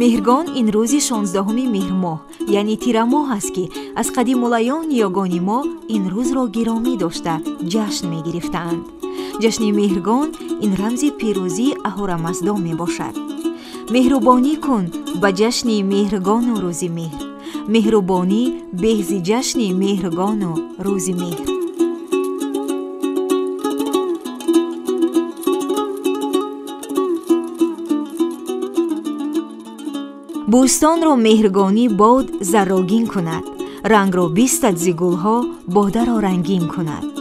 Меҳргон ин рӯзи 16 меҳрмоҳ, яъне тирамоҳ аст, ки аз қадимулайём ниёгони мо ин рӯзро гиромӣ дошта ҷашн мегирифтаанд. Ҷашни Меҳргон ин рамзи пирӯзии Аҳурамаздо мебошад. Меҳрубонӣ кун ба ҷашни Меҳргону рӯзи меҳр. Меҳрубонӣ беҳзи ҷашни Меҳргону рӯзи меҳр. Бӯстонро меҳргонӣ бод заррогин кунад, рангро бистад зи гулҳо, бодаро рангин кунад.